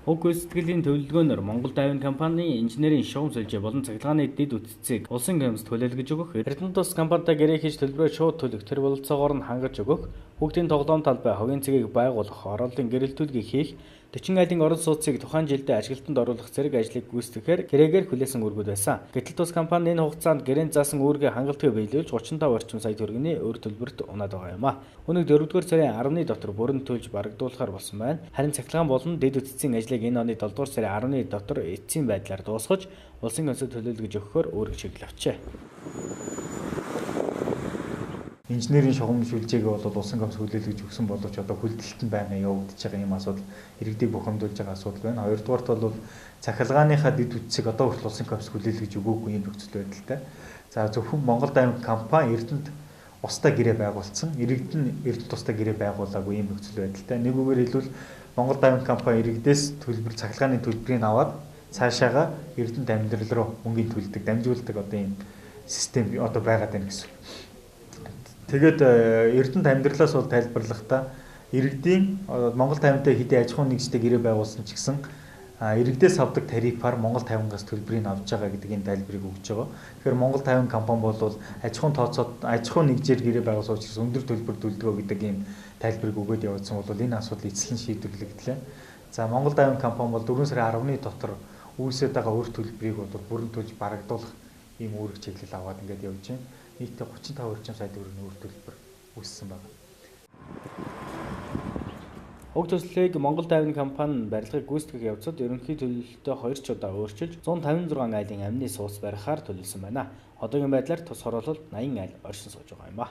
Уг гүйцэтгэлийн төлөвлөгөөнөөр Монгол Дайвин компани инженерийн шугам сүлжээ болон цахилгааны дэд бүтцийг улсын комиссд хүлээлгэж өгөх, Эрдэнэт тус компанитай гэрээ хийж төлбөрөө шууд төлөх, тэр бололцоогоор нь хангаж өгөх, хүүхдийн тоглоом талбай, хогийн цэгийг байгуулах, орооллын гэрэлтүүлгийг хийх, 40 айлын орон сууцыг тухайн жилдээ ашиглалтанд оруулах зэрэг ажлыг гүйцэтгэхээр гэрээгээр хүлээсэн үүргүүд байсан. Гэтэл тус компани энэ хугацаанд гэрээнд заасан үүргээ хангалтгүй биелүүлж 35 орчим сая төгрөгийн өөр төлбөрт унаад байгаа юм а. Үүнийг 4-р сарын 10-ны дотор бүрэн төлж барагдуулахар болсон байна. Харин цахилгаан болон дэд бүтцийн ажлыг энэ оны 7-р сарын 10-ны дотор эцсийн байдлаар дуусгаж улсын комиссд төлөөлгөж өгөхөөр үүрэг чиглэл авчээ. Инженерийн шугам сүлжээг бол улсын комисс хүлээлгэж өгсөн боловч одоо хүлдэлт нь байнга явагдаж байгаа юм асуудал, иргэдийг бухимдуулж байгаа асуудал байна. Хоёрдугаарт бол цахилгааныхаа дэд бүтцийг одоо хүртэл улсын комисс хүлээлгэж өгөөгүй юм нөхцөл байдалтай. За зөвхөн Монгол Дайвин компани Эрдэнэт устай гэрээ байгуулсан, иргэд нь Эрдэнэт устай гэрээ байгуулаагүй юм нөхцөл байдалтай. Нэг үгээр хэлбэл Монгол Дайвин компани иргэдээс төлбөр, цахилгааны төлбөрийг аваад цаашаага Эрдэнэт амьдрал руу мөнгөний төлдөг, дамжуулдаг одоо ийм систем одоо байгаад байна гэсэн. Тэгээд Эрдэнэт амьдралаас бол тайлбарлахдаа иргэдийн Монгол 50-тай хэдий аж ахуйн нэгжтэй гэрээ байгуулсан ч гэсэн иргэдээс авдаг тарифаар Монгол 50-аас төлбөрийг авч байгаа гэдэг энэ тайлбарыг өгч байгаа. Тэгэхээр Монгол 50 компани бол аж ахуйн тооцоод аж ахуйн нэгжээр гэрээ байгуулсан учраас өндөр төлбөр төлдөг гэдэг ийм тайлбарыг өгөөд явуулсан бол энэ асуудал эцэслэн шийдвэрлэгдлээ. За Монгол 50 компани бол 4 сарын 10-ны дотор үүсээд байгаа өр төлбөрийг бол бүрэн төлж барагдуулах ийм үүрэг чиглэл аваад ингээд явж байна. Нийтдээ 35 орчим сая төгрөгийн үр төлбөр үүссэн байна. Уг төслийг Монгол Дайвин компани барилгыг гүйцэтгэх явцад ерөнхий төлөлтөө 2 ч удаа өөрчилж 156 айлын амны сууц барихаар төлөвлөсөн байна. Одоогийн байдлаар тус хороололд 80 айл оршин сууж байгаа юм а.